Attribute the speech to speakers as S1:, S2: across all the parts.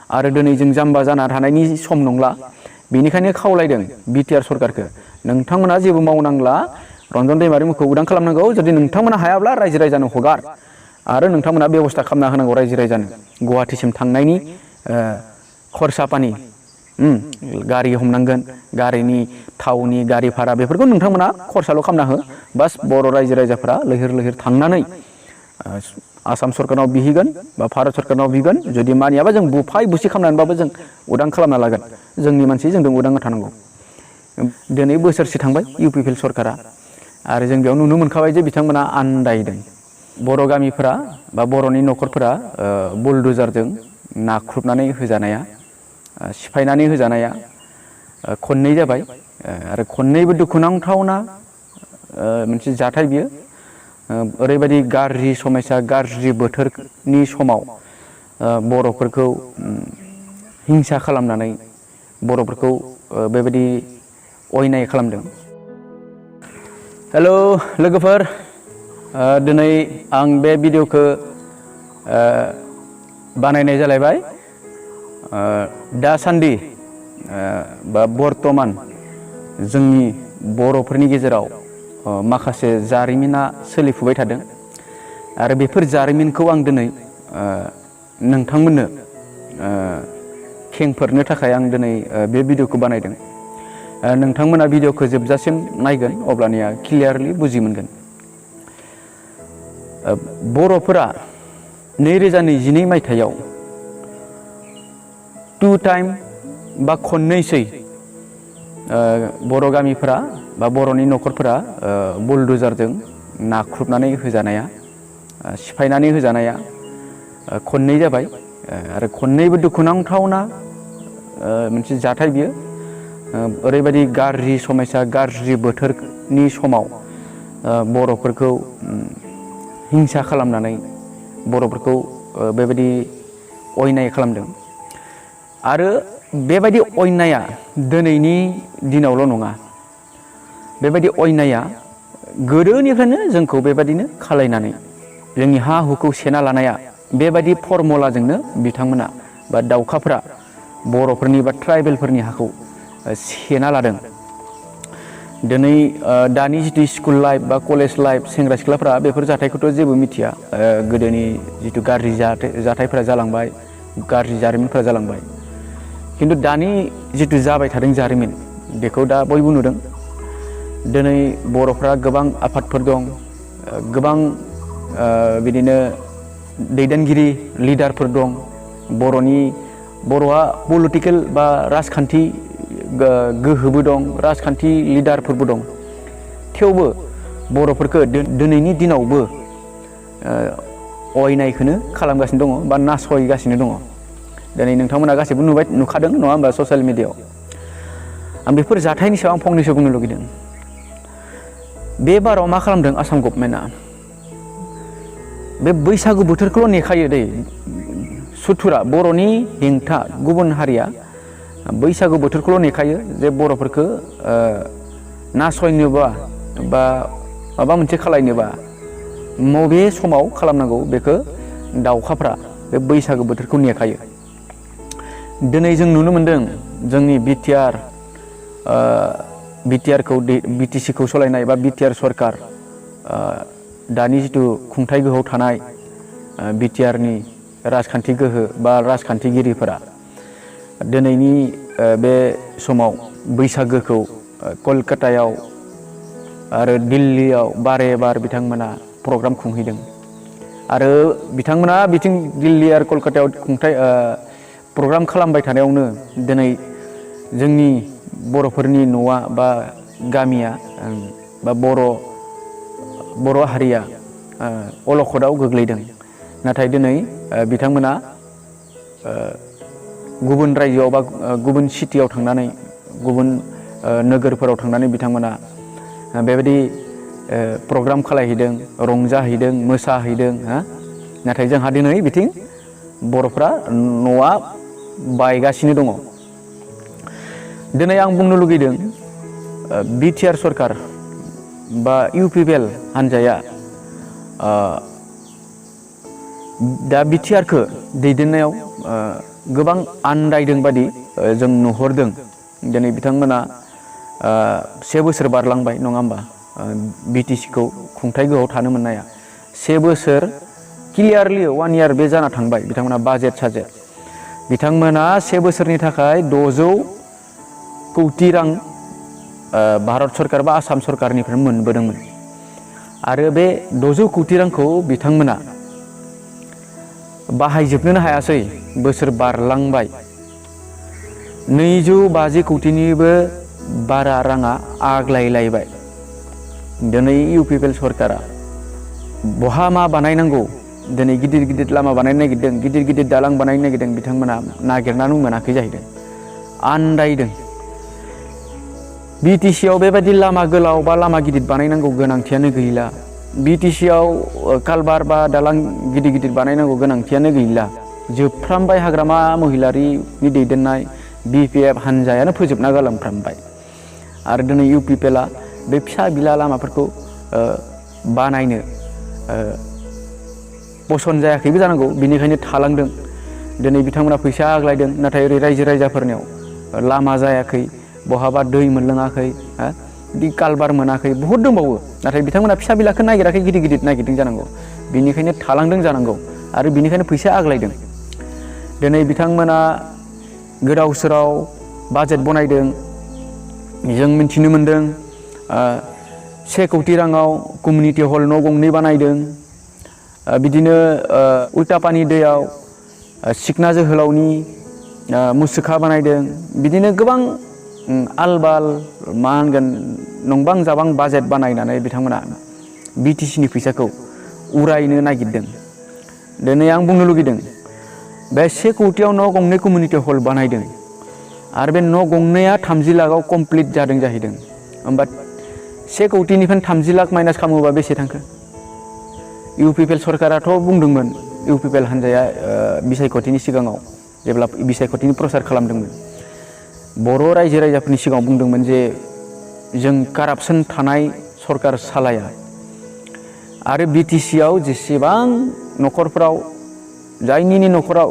S1: आरो दिनै जों जाम्बा जाना थानायनि सम नंला। बेनिखायनो खावलायदों बिटिआर सरकारखौ, नोंथांमोना जेबो मावनांला, रन्जन दैमारिमोनखौ उदां खालामनांगौ। जुदि नोंथांमोना हायाब्ला रायजो राजानो हगार आरो नोंथांमोना बेब'स्था खालामना होनांगौ रायजो राजानो। गुवाहाटिसिम थांनायनि खरसा पानि, गारि हमनांगोन, गारिनि थावनि गारि भारा बेफोरखौ नोंथांमोना खरसाल' खालामना हो। बास बर' रायजो राजाफ्रा लैहोर लैहोर थांनानै आसाम सरकारनाव बिहैगोन बा भारत सरकारनाव बिगोन। जुदि मानियाबा जों बुफाय बुसि खालामनानैबाबो जों उदां खालामना लागोन। जोंनि मानसि जों उदां थानांगौ। दिनै बोसोरसे थांबाय इउपिपिएल सरकारा, आरो जों बेयाव नुनो मोनखाबाय जे बिथांमोना आन्दायदों। बर' गामिफोरा बा बर'नि न'खरफोरा बुलडुजारजों नाख्रुबनानै होजानाया, सिफायनानै होजानाया खननै जाबाय। आरो खननैबो दुखुनांथावना मोनसे जाथाय बियो। ओरैबायदि गाज्रि समयसा, गाज्रि बोथोरनि समाव बर'फोरखौ हिंसा खालामनानै बर'फोरखौ बेबायदि अयनाय खालामदों। हेल' लोगोफोर, दिनै आं बे भिडिअ'खौ बानायनाय जालायबाय। दासान्दि बा बर्थमान जोंनि बर'फोरनि गेजेराव माखासे जारिमिना सोलिफुबाय थादों, आरो बेफोर जारिमिनखौ आं दिनै नोंथांमोननो खेंफोरनो थाखाय आं दिनै बे भिडिअ'खौ बानायदों। नोंथांमोना भिडिअ'खौ जोबजासिम नायगोन, अब्लानिया क्लियारलि बुजि मोनगोन। बर'फोरा 2022 मायथाइयाव टु टाइम बा खननैसै बर' गामिफोरा बा बर'नि न'खरफोरा बुलडुजारजों नाख्रुबनानै होजानाया, सिफायनानै होजानाया खननै जाबाय। आरो खननैबो दुखुनांथावना मोनसे जाथाय बियो। ओरैबायदि गाज्रि समयसा, गाज्रि बोथोरनि समाव बर'फोरखौ हिंसा खालामनानै बर'फोरखौ बेबायदि अयनाय खालामदों। आरो बेबायदि अयनाया दिनैनि दिनावल' नङा, बेबायदि अयनाया गोदोनिफ्रायनो जोंखौ बेबायदिनो खालायनानै जोंनि हा हुखौ सेना लानाया, बेबायदि फर्मुलाजोंनो बिथांमोना बा दावखाफ्रा बर'फोरनि बा ट्राइबेलफोरनि हाखौ सेना लादों। दिनै दानि जिथु स्कुल लाइफ बा कलेज लाइफ सेंग्रा सिख्लाफ्रा बेफोर जाथायखौथ' जेबो मिथिया। गोदोनि जिथु गाज्रि जाथायफोरा जालांबाय, गाज्रि जारिमिनफोरा जालांबाय। खिन्थु दानि जिथु जाबाय थादों जारिमिन, बेखौ दा बयबो नुदों। दिनै बर'फ्रा गोबां आफादफोर दं, गोबां बिदिनो दैदेनगिरि लिडारफोर दं। बर'आ पलिटिकेल बा राजखान्थि गोहोबो दं, राजखान्थि लिडारफोरबो दं। थेवबो बर'फोरखौ दिनैनि दिनावबो अयनायखौनो खालामगासिनो दङ बा नासयगासिनो दङ। दिनै नोंथांमोना गासैबो नुखादों नङा होमबा ससियेल मिडियाआव। आं बेफोर जाथायनि सायाव आं फंनैसो बुंनो लुगैदों। बे बाराव मा खालामदों आसाम गभर्नमेन्टआ? बे बैसागु बोथोरखौल' नेखायो दै सुथुरा, बर'नि हेंथा गुबुन हारिया बैसागु बोथोरखौल' नेखायो जे बर'फोरखौ नासयनोबा बा माबा मोनसे खालायनोबा बबे समाव खालामनांगौ बेखौ दावखाफ्रा बे बैसागु बोथोरखौ नेखायो। दिनै जों नुनो मोनदों जोंनि बिटिआरखौ बिटिसिखौ सालायनाय बा बिटिआर सरकार, दानि जिथु खुंथाइ गोहोआव थानाय बिटिआरनि राजखान्थि गोहो बा राजखान्थिगिरिफोरा दिनैनि बे समाव बैसागोखौ कलकातायाव आरो दिल्लीयाव बारे बार बिथांमोना प्रग्राम खुंहैदों। आरो बिथांमोना बिथिं दिल्ली आरो कलकातायाव प्रग्राम खालामबाय थानायावनो दिनै जोंनि बर'फोरनि न'आ बा गामिया बा बर' हारिया अलखदाव गोग्लैदों। नाथाय दिनै बिथांमोना गुबुन रायजोआव बा गुबुन सिटियाव थांनानै, गुबुन नोगोरफोराव थांनानै बिथांमोना बेबायदि प्रग्राम खालायहैदों, रंजाहैदों, मोसाहैदों। नाथाय जोंहा दिनै बिथिं बर'फ्रा न'आ बायगासिनो दङ। दिनै आं बुंनो लुगैदों बिटिआर सरकार बा इउपिपिएल हान्जाया दा बिटिआरखौ दैदेननायाव गोबां आन्दायदों बादि जों नुहुरदों। दिनै बिथांमोना 1 बोसोर बारलांबाय नङा होमबा BTC-खौ खुंथाय गोहोआव थानो मोननाया 1 बोसोर क्लियारलि 1 इयार बे जाना थांबाय। बिथांमोना बाजेट साजेट बिथांमोना 1 बोसोरनि थाखाय 600 कौटि रां भारत सरकार बा आसाम सरकारनिफ्राय मोनबोदोंमोन आरो बे 600 कौटि रांखौ बिथांमोना बाहायजोबनोनो हायासै। बोसोर बारलांबाय 250 कौटिनिबो बारा राङा आग्लायलायबाय। दिनै UPPL सरकारा बहा मा बानायनांगौ, दिनै गिदिर गिदिर लामा बानायनो नागिरदों, गिदिर गिदिर दालां बानायनो नागिरदों, बिथांमोना नागिरनानै मोनाखै जाहैदों, आन्दायदों। BTC-आव बेबायदि लामा गोलाव बा लामा गिदिर बानायनांगौ गोनांथियानो गैला। BTC-आव कालभार बा दालां गिदिर गिदिर बानायनांगौ गोनांथियानो गैला। जोबफ्रामबाय। हाग्रामा महिलारिनि दैदेननाय BPF हानजायानो फोजोबना गालांफ्रामबाय आरो दिनै UPPL-आ बे फिसा बिला लामाफोरखौ बानायनो पसन्द जायाखैबो जानांगौ, बेनिखायनो थालांदों। दिनै बिथांमोना फैसा आग्लायदों, नाथाय ओरै रायजो राजाफोरनियाव लामा जायाखै, बहाबा दै मोनलोङाखै, बिदि कालभार मोनाखै, बहुद दंबावो। नाथाय बिथांमोना फिसा बिलाखौ नागिराखै, गिदिर गिदिर नागिरदों जानांगौ, बेनिखायनो थालांदों जानांगौ आरो बेनिखायनो फैसा आग्लायदों। दिनै बिथांमोना गोदाव सोराव बाजेट बनायदों। जों मिथिनो मोन्दों 1 कौटि राङाव कमिउनिटि हल न' गंनै बानायदों। बिदिनो उल्टापानि दैयाव सिखना जोहोलावनि मुसुखा बानायदों। बिदिनो गोबां आलबाल मा होनगोन नंबां जाबां बाजेट बानायनानै बिथांमोना BTC-नि फैसाखौ उरायनो नागिरदों। दिनै आं बुंनो लुगैदों, बे 1 कौटियाव न' गंनै कमिउनिटि हल बानायदों आरो बे न' गंनैया 30 लाखआव कमप्लिट जादों जाहैदों। होमबा 1 कौटिनिफ्राय 30 लाख माइनास खालामोबा बेसे थांखो? UPPL सरकाराथ' बुंदोंमोन, UPPL हानजाया बिसायख'थिनि सिगाङाव जेब्ला बिसायख'थिनि प्रसार खालामदोंमोन, बर' रायजो राजाफोरनि सिगाङाव बुंदोंमोन जे जों कारापसन थानाय सरकार सालाया आरो BTC-आव जेसेबां न'खरफ्राव जायनिनि न'खराव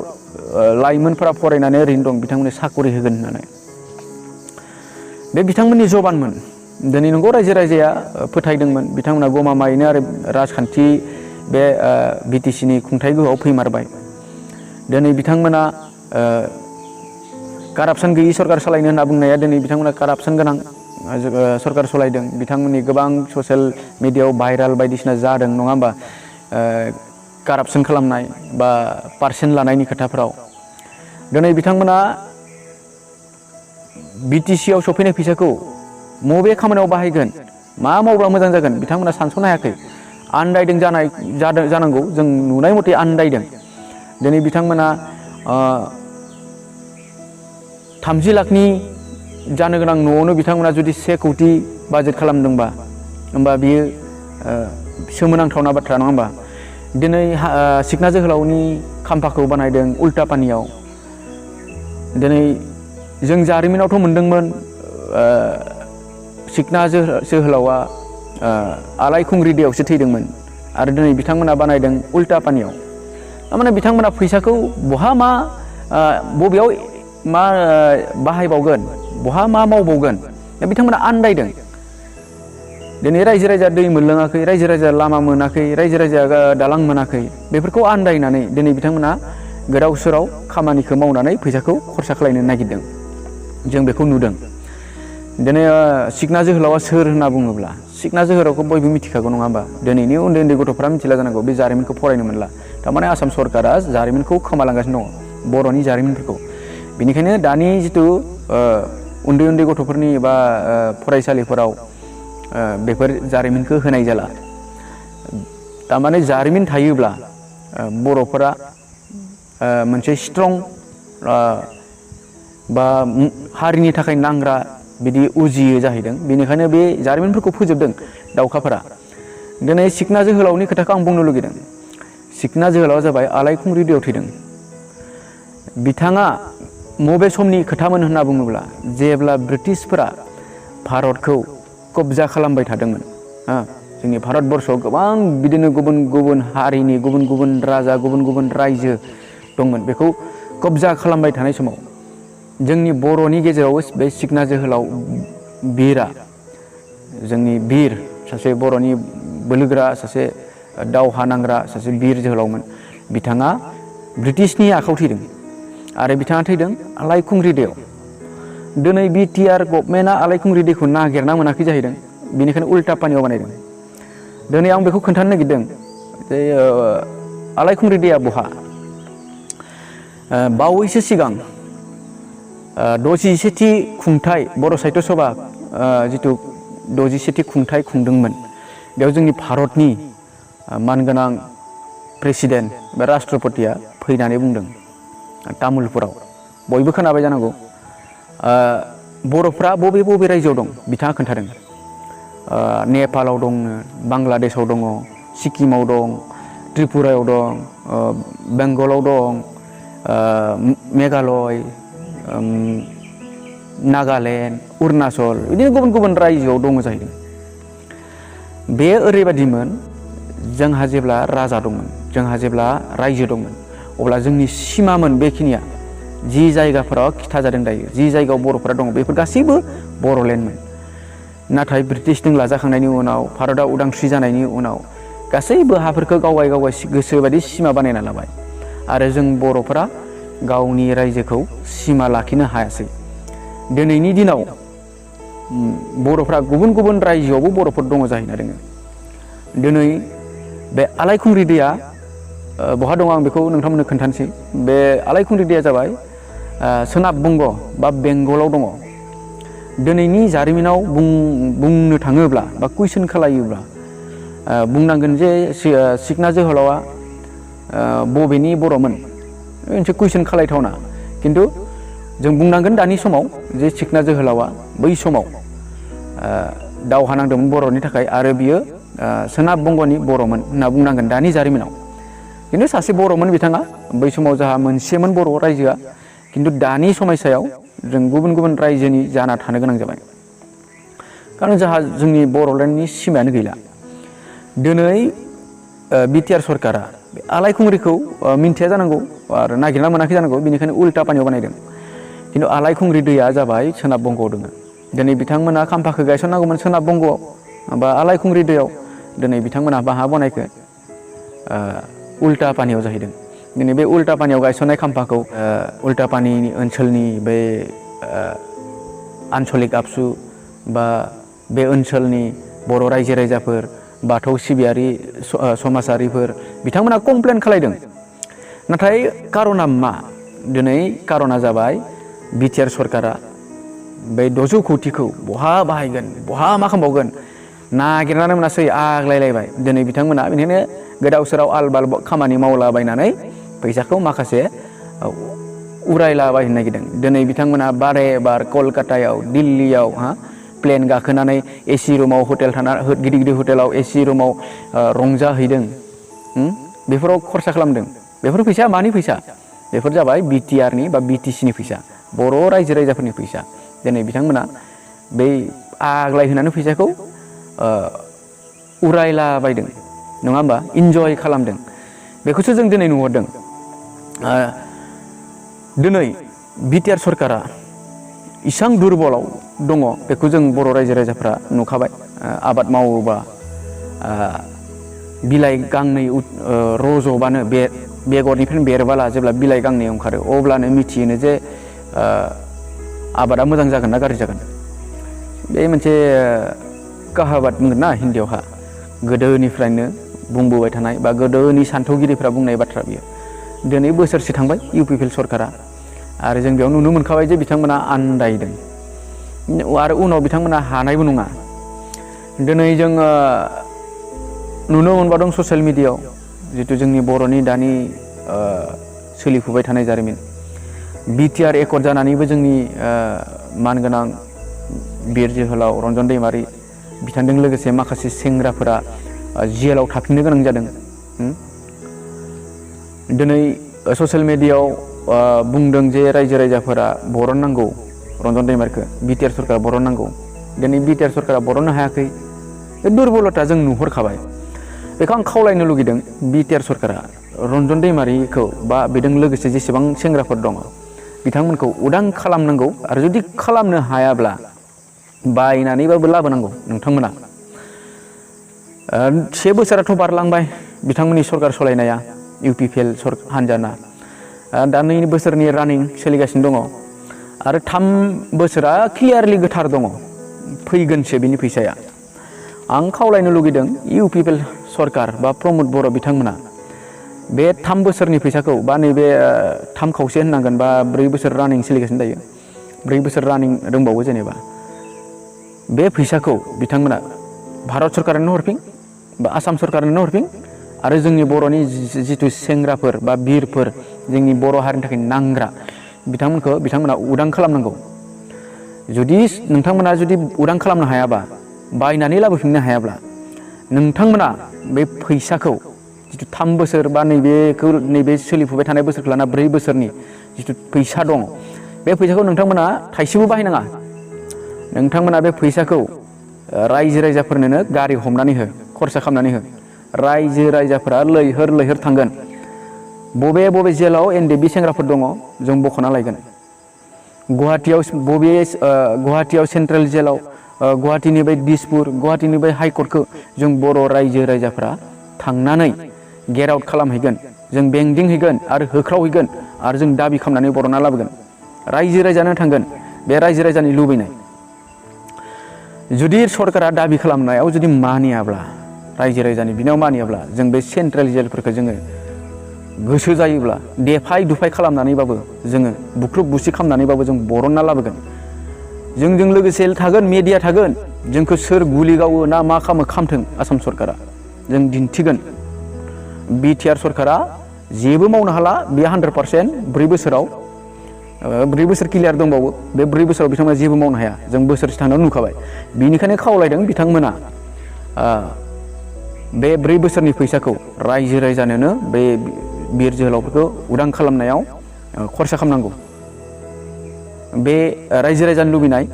S1: लाइमोनफोरा फरायनानै ओरैनो दं बिथांमोननो साकरि होगोन होननानै बे बिथांमोननि जबानमोन। दिनै नंगौ रायजो राजाया फोथायदोंमोन, बिथांमोना गमामायैनो आरो राजखान्थि बे BTC-नि खुंथाय गोहोआव फैमारबाय। दिनै बिथांमोना कारापसन गैयि सरकार सालायनो होनना बुंनाया दिनै बिथांमोना कारापसन गोनां सरकार सालायदों। बिथांमोननि गोबां ससियेल मिडियायाव भाइराल बायदिसिना जादों नङा होमबा, कारापसन खालामनाय बा पार्सेन्ट लानायनि खोथाफ्राव। दिनै बिथांमोना BTC-आव सफैनाय फैसाखौ बबे खामानियाव बाहायगोन, मा मावब्ला मोजां जागोन, बिथांमोना सानस'नो हायाखै, आन्दायदों जानांगौ। जों नुनाय मथे आन्दायदों। दिनै बिथांमोना 30 लाखनि जानो गोनां न'आवनो बिथांमोना जुदि 1 कौटि बाजेट खालामदोंबा, होमबा बियो सोमोनांथावना बाथ्रा नङा होमबा। दिनै सिखना जोहोलावनि खाम्फाखौ बानायदों उल्टापानियाव। दिनै जों जारिमिनावथ' मोनदोंमोन सिखना जोहोलावा आलायखुंग्रि दैयावसो थैदोंमोन आरो दिनै बिथांमोना बानायदों उल्टापानियाव। थारमाने बिथांमोना फैसाखौ बहा मा बबेयाव मा बाहायबावगोन, बहा मा मावबावगोन, बिथांमोना आन्दायदों। दिनै रायजो राजा दै मोनलोङाखै, रायजो राजा लामा मोनाखै, रायजो राजा दालां मोनाखै, बेफोरखौ आन्दायनानै दिनै बिथांमोना गोदाव सोराव खामानिखौ मावनानै फैसाखौ खरसा खालायनो नागिरदों। जों बेखौ नुदों। दिनै सिखना जोहोलावा सोर होनना बुङोब्ला, सिखना जोहोलावखौ बयबो मिथिखागौ नङा होमबा। दिनैनि उन्दै उन्दै गथ'फ्रा मिथिला जानांगौ, बे जारिमिनखौ फरायनो मोनला। थारमाने आसाम सरकारा जारिमिनखौ खोमालांगासिनो दङ, बर'नि जारिमिनफोरखौ। बेनिखायनो दानि जिथु उन्दै उन्दै गथ'फोरनि बा फरायसालिफोराव बेफोर जारिमिनखौ होनाय जाला। थारमाने जारिमिन थायोब्ला बर'फोरा मोनसे स्ट्रं बा हारिनि थाखाय नांग्रा बिदि उजियो जाहैदों। बेनिखायनो बे जारिमिनफोरखौ फोजोबदों दावखाफोरा। दिनै सिखना जोहोलावनि खोथाखौ आं बुंनो लुगैदों। सिखना जोहोलावा जाबाय आलायखुंग्रि दैयाव थैदों। बिथाङा बबे समनि खोथामोन होनना बुङोब्ला, जेब्ला ब्रिटिशफोरा भारतखौ कब्जा खालामबाय थादोंमोन। जोंनि भारतबर्षआव गोबां बिदिनो गुबुन गुबुन हारिनि गुबुन गुबुन राजा, गुबुन गुबुन रायजो दंमोन। बेखौ कब्जा खालामबाय थानाय समाव जोंनि बर'नि गेजेराव बे सिखना जोहोलाव बिरआ जोंनि बिर सासे बर'नि बोलोगोरा सासे दावहा नांग्रा सासे बिर जोहोलावमोन बिथाङा ब्रिटिशनि आखायाव थैदों आरो बिथाङा थैदों आलायखुंग्रि दैयाव दिनै बिटिआर गभर्नमेन्टआ आलायखुंग्रि दैखौ नागिरना मोनाखै जाहैदों बेनिखायनो उल्टा पानियाव बानायदों दिनै आं बेखौ खोन्थानो नागिरदों जे आलायखुंग्रि दैया बहा बावैसो सिगां 67थि खुंथाइ बर' साहित्य सभा जिथु 67थि खुंथाइ खुंदोंमोन बेयाव जोंनि भारतनि मानगोनां प्रेसिडेन्ट बा राष्ट्रपतिया फैनानै बुंदों तामुलपुराव बयबो खोनाबाय जानांगौ बर'फ्रा बबे बबे रायजोआव दं बिथाङा खोन्थादों नेपालाव दं बांलादेशआव दङ सिक्किमाव दं त्रिपुरायाव दं बेंगलाव दं मेघालय नागालेण्ड अरुणाचल बिदिनो गुबुन गुबुन रायजोआव दङ जाहैदों बे ओरैबायदिमोन जोंहा जेब्ला राजा दंमोन जोंहा जेब्ला रायजो दंमोन अब्ला जोंनि सिमामोन बेखिनिया जि जायगाफोराव खिथा जादों दायो जि जायगायाव बर'फोरा दङ बेफोर गासैबो बर'लेण्डमोन नाथाय ब्रिटिशजों लाजाखांनायनि उनाव भारतआ उदांस्रि जानायनि उनाव गासैबो हाफोरखौ गावगाय गोसो बायदि सिमा बानायना लाबाय आरो जों बर'फोरा गावनि रायजोखौ सिमा लाखिनो हायासै दिनैनि दिनाव बर'फ्रा गुबुन गुबुन रायजोआवबो बर'फोर दङ जाहैना दोङो दिनै बे आलायखुंग्रि दैया बहा दङ आं बेखौ नोंथांमोननो खोन्थानोसै बे आलायखुंग्रि दैया जाबाय सोनाब बंग बा बेंगलाव दङ दिनैनि जारिमिनाव बुंनो थाङोब्ला बा कुइसन खालायोब्ला बुंनांगोन जे सिखना जोहोलावा बबेनि बर'मोन मोनसे कुइसन खालायथावना खिन्थु जों बुंनांगोन दानि समाव जे सिखना जोहोलावा बै समाव दावहा नांदोंमोन बर'नि थाखाय आरो बियो सोनाब बंगनि बर'मोन होनना बुंनांगोन दानि जारिमिनाव खिन्थु सासे बर'मोन बिथाङा बै समाव जोंहा मोनसेमोन बर' रायजोआ खिन्थु दानि समयसायाव जों गुबुन गुबुन रायजोनि जाना थानो गोनां जाबाय खारन जोंहा जोंनि बर'लेण्डनि सिमायानो गैला दिनै बिटिआर सरकारा आलायखुंग्रिखौ मिन्थिया जानांगौ आरो नागिरना मोनाखै जानांगौ बेनिखायनो उल्टा पानियाव बानायदों खिन्थु आलायखुंग्रि दैया जाबाय सोनाब बंगआव दङ दिनै बिथांमोना खाम्फाखौ गायसननांगौमोन सोनाब बंगआव बा आलायखुंग्रि दैयाव दिनै बिथांमोना बाहा बनायखो उल्टा पानियाव जाहैदों दिनै बे उल्टा पानियाव गायसननाय खाम्फाखौ उल्टा पानिनि ओनसोलनि बे आन्चलिक आबसु बा बे ओनसोलनि बर' रायजो राजाफोर बाथौ सिबियारि समाजारिफोर बिथांमोना कमप्लेन खालायदों नाथाय कारना मा दिनै कारना जाबाय बिटिआर सरकारा बे 600 कौटिखौ बहा बाहायगोन बहा मा खालामबावगोन नागिरनानै मोनासै आग्लायलायबाय दिनै बिथांमोना बेनिखायनो गोदाव सोराव आलबाल खामानि मावलाबायनानै फैसाखौ माखासे उरायलाबायनो नागिरदों दिनै बिथांमोना बारे बार कलकातायाव दिल्लीयाव प्लेन गाखोनानै एसि रुमाव हटेल थाना गिदिर गिदिर हटेलाव एसि रुमाव रंजाहैदों बेफोराव खरसा खालामदों बेफोर फैसा मानि फैसा बेफोर जाबाय बिटिआरनि बा बिटिसिनि फैसा बर' रायजो राजाफोरनि फैसा दिनै बिथांमोना बै आग्लाय होनानै फैसाखौ उरायलाबायदों नङा होमबा इन्जय खालामदों बेखौसो जों दिनै नुहरदों दिनै बिटिआर सरकारा इसां दुरबलाव दङ बेखौ जों बर' रायजो राजाफ्रा नुखाबाय आबाद मावोबा बिलाइ गांनै रज'बानो बेगरनिफ्रायनो बेरबाला जेब्ला बिलाइ गांनै ओंखारो अब्लानो मिथियोनो जे आबादा मोजां जागोन ना गाज्रि जागोन बे मोनसे काहाबात बुंगोन ना हिन्दीयावहा गोदोनिफ्रायनो बुंबोबाय थानाय बा गोदोनि सान्थौगिरिफ्रा बुंनाय बाथ्रा बियो दिनै बोसोरसे थांबाय इउपिपिएल सरकारा आरो जों बेयाव नुनो मोनखाबाय जे बिथांमोना आन्दायदों आरो उनाव बिथांमोना हानायबो नङा दिनै जों नुनो मोनबादों ससियेल मिडियायाव जितु जोंनि बर'नि दानि सोलिफुबाय थानाय जारिमिन बिटिआर एकर्ड जानानैबो जोंनि मानगोनां बिर जोहोलाव रन्जन दैमारि बिथांजों लोगोसे माखासे सेंग्राफोरा जेलाव थाफिननो गोनां जादों दिनै ससियेल मिडियायाव बुंदों जे रायजो राजाफोरा बरननांगौ रन्जन दैमारिखौ बिटिआर सरकारा बरननांगौ दिनै बिटिआर सरकारा बरननो हायाखै बे दुरबलता जों नुहुरखाबाय बेखौ आं खावलायनो लुगैदों बिटिआर सरकारा रन्जन दैमारिखौ बा बेजों लोगोसे जेसेबां सेंग्राफोर दङ बिथांमोनखौ उदां खालामनांगौ आरो जुदि खालामनो हायाब्ला बायनानैबाबो लाबोनांगौ नोंथांमोना। 1 बोसोराथ' बारलांबाय बिथांमोननि सरकार सलायनाया UPPL हान्जाना दा 2 बोसोरनि रानिं सोलिगासिनो दङ आरो 3 बोसोरा क्लियारलि गोथार दङ फैगोनसो बिनि फैसाया। आं खावलायनो लुगैदों UPPL सरकार बा प्रमद बर' बिथांमोना बे 3 बोसोरनि फैसाखौ बा नैबे 3 खावसे होननांगोन बा 4 बोसोर रानिं सोलिगासिनो दायो 4 बोसोर रानिं दंबावो जेनेबा बे फैसाखौ बिथांमोना भारत सरकारनो हरफिन बा आसाम सरकारनो हरफिन आरो जोंनि बर'नि जिथु सेंग्राफोर बा बिरफोर जोंनि बर' हारिनि थाखाय नांग्रा बिथांमोना उदां खालामनांगौ। जुदि नोंथांमोना जुदि उदां खालामनो हायाबा बायनानै लाबोफिननो हायाब्ला नोंथांमोना बे फैसाखौ जिथु 3 बोसोर बा नैबे सोलिफुबाय थानाय बोसोरखौ लाना 4 बोसोरनि जिथु फैसा दङ बे फैसाखौ नोंथांमोना थाइसेबो बाहायनाङा। नोंथांमोना बे फैसाखौ रायजो राजाफोरनो गारि हमनानै हो खरसा खालामनानै हो। रायजो राजाफोरा लैहोर लैहोर थांगोन। बबे जेलाव NDB सेंग्राफोर दङ जों बख'ना लायगोन। गुवाहाटियाव सेन्ट्रेल जेलाव गुवाहाटिनि बै दिसपुर गुवाहाटिनि बै हाइकर्टखौ जों बर' रायजो राजाफ्रा थांनानै गेट आउट खालामहैगोन। जों बेंदिंहैगोन आरो होख्रावहैगोन आरो जों दाबि खालामनानै बर'ना लाबोगोन। रायजो राजानो थांगोन बे रायजो राजानि लुबैनाय। जुदि सरकारा दाबि खालामनायाव जुदि मानियाब्ला रायजो राजानि बिनाव मानियाब्ला जों बे सेन्ट्रेल जेलफोरखौ जोङो गोसो जायोब्ला देफाय दुफाय खालामनानैबाबो जोङो बुख्रुब बुसि खालामनानैबाबो जों बरनना लाबोगोन। जोंजों लोगोसे थागोन मिडिया थागोन। जोंखौ सोर गुलि गावो ना मा खालामो खामथों आसाम सरकारा जों दिन्थिगोन। BTR सरकारा जेबो मावनो हाला बे 100% 4 बोसोराव 4 बोसोर क्लियार दंबावो बे 4 बोसोराव बिथांमोना जेबो मावनो हाया जों बोसोरसे थांनायाव नुखाबाय। बिनिखायनो खावलायदों बिथांमोना बे 4 बोसोरनि फैसाखौ रायजो राजानोनो बे बिर जोहोलावफोरखौ उदां खालामनायाव खरसा खालामनांगौ। बे रायजो राजानि लुबैनाय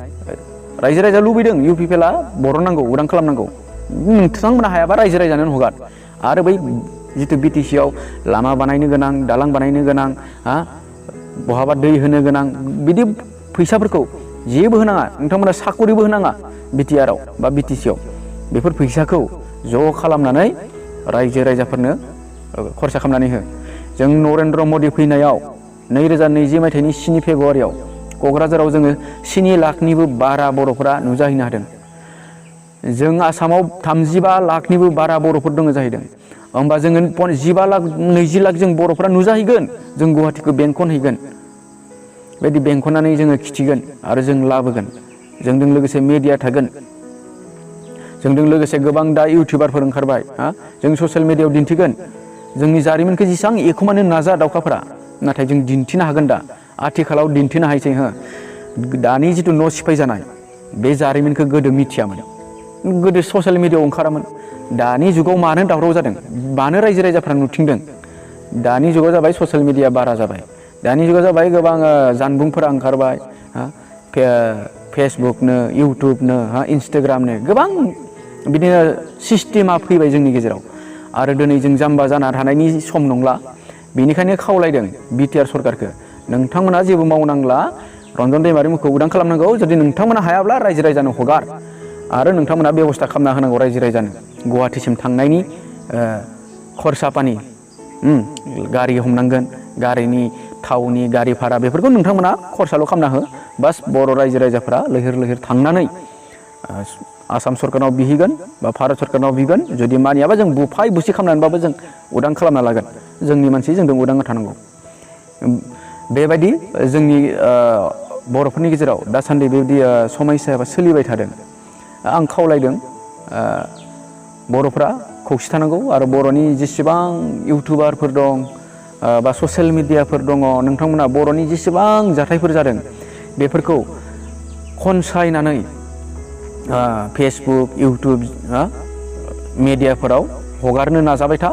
S1: रायजो राजा लुबैदों UPPLआ बरननांगौ उदां खालामनांगौ। नोंथांमोना हायाबा रायजो राजानो हगार। आरो बै जिथु BTCआव लामा बानायनो गोनां दालां बानायनो गोनां बहाबा दै होनो गोनां बिदि फैसाफोरखौ जेबो होनाङा। नोंथांमोना साकरिबो होनाङा BTRआव बा BTCआव। बेफोर फैसाखौ ज' खालामनानै रायजो राजाफोरनो खरसा खालामनानै हो। जों नरेन्द्र मदि फैनायाव 2020 मायथाइनि 7 फेब्रुवारियाव क'क्राझाराव जोङो 7 लाखनिबो बारा बर'फोरा नुजाहैनो हादों। जों आसामाव 35 लाखनिबो बारा बर'फोर दङ जाहैदों। होमबा जोङो 15 लाख 20 लाख जों बर'फोरा नुजाहैगोन। जों गुवाहाटिखौ बेंखनहैगोन। बेबायदि बेंखननानै जोङो खिथिगोन आरो जों लाबोगोन। जोंजों लोगोसे मिडिया थागोन। जोंजों लोगोसे गोबां दा इउटिउबारफोर ओंखारबाय। जों ससियेल मिडियायाव दिन्थिगोन। जोंनि जारिमिनखौ जेसेबां एखुमानो नाजा दावखाफोरा नाथाय जों दिन्थिनो हागोन दा आथिखालाव दिन्थिनो हायोसै। दानि जिथु न' सिफाय जानाय बे जारिमिनखौ गोदो मिथियामोन। गोदो ससियेल मिडियायाव ओंखारामोन। दानि जुगाव मानो दावराव जादों मानो रायजो राजाफ्रा नुथिंदों। दानि जुगाव जाबाय ससियेल मिडिया बारा जाबाय। दानि जुगाव जाबाय गोबां जानबुंफोरा ओंखारबाय। फेसबुकनो इउटुबनो इन्सटाग्रामनो गोबां बिदिनो सिस्टेमा फैबाय जोंनि गेजेराव। आरो दिनै जों जाम्बा जाना थानायनि सम नंला। बेनिखायनो खावलायदों BTR सरकारखौ नोंथांमोना जेबो मावनांला रन्जन दैमारिमोनखौ उदां खालामनांगौ। जुदि नोंथांमोना हायाब्ला रायजो राजानो हगार आरो नोंथांमोना बेब'स्था खालामना होनांगौ रायजो राजानो गुवाहाटिसिम थांनायनि खरसा पानि गारि हमनांगोन गारिनि थावनि गारि भारा बेफोरखौ नोंथांमोना खरसाल' खालामना हो। बास बर' रायजो राजाफ्रा लैहोर लैहोर थांनानै आसाम सरकारनाव बिहैगोन बा भारत सरकारनाव बिगोन। जुदि मानियाबा जों बुफाय बुसि खालामनानैबाबो जों उदां खालामना लागोन। जोंनि मानसि जोंजों उदां थानांगौ। बेबायदि जोंनि बर'फोरनि गेजेराव दासान्दि बेबायदि समस्याया सोलिबाय थादों। आं खावलायदों बर'फ्रा खौसे थानांगौ आरो बर'नि जेसेबां इउटुबारफोर दं बा ससियेल मिडियाफोर दङ नोंथांमोना बर'नि जेसेबां जाथायफोर जादों बेफोरखौ खनसायनानै फेसबुक इउटुब मिडियाफोराव हगारनो नाजाबाय था।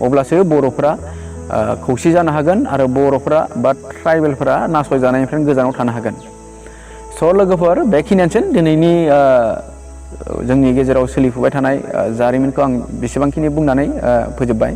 S1: अब्लासो बर'फ्रा खौसे जानो हागोन आरो बर'फ्रा बा ट्राइबेलफोरा नासयजानायनिफ्राय गोजानाव थानो हागोन। स' लोगोफोर बेखिनियानोसै दिनैनि जोंनि गेजेराव सोलिफुबाय थानाय जारिमिनखौ आं बेसेबांखिनि बुंनानै फोजोबबाय।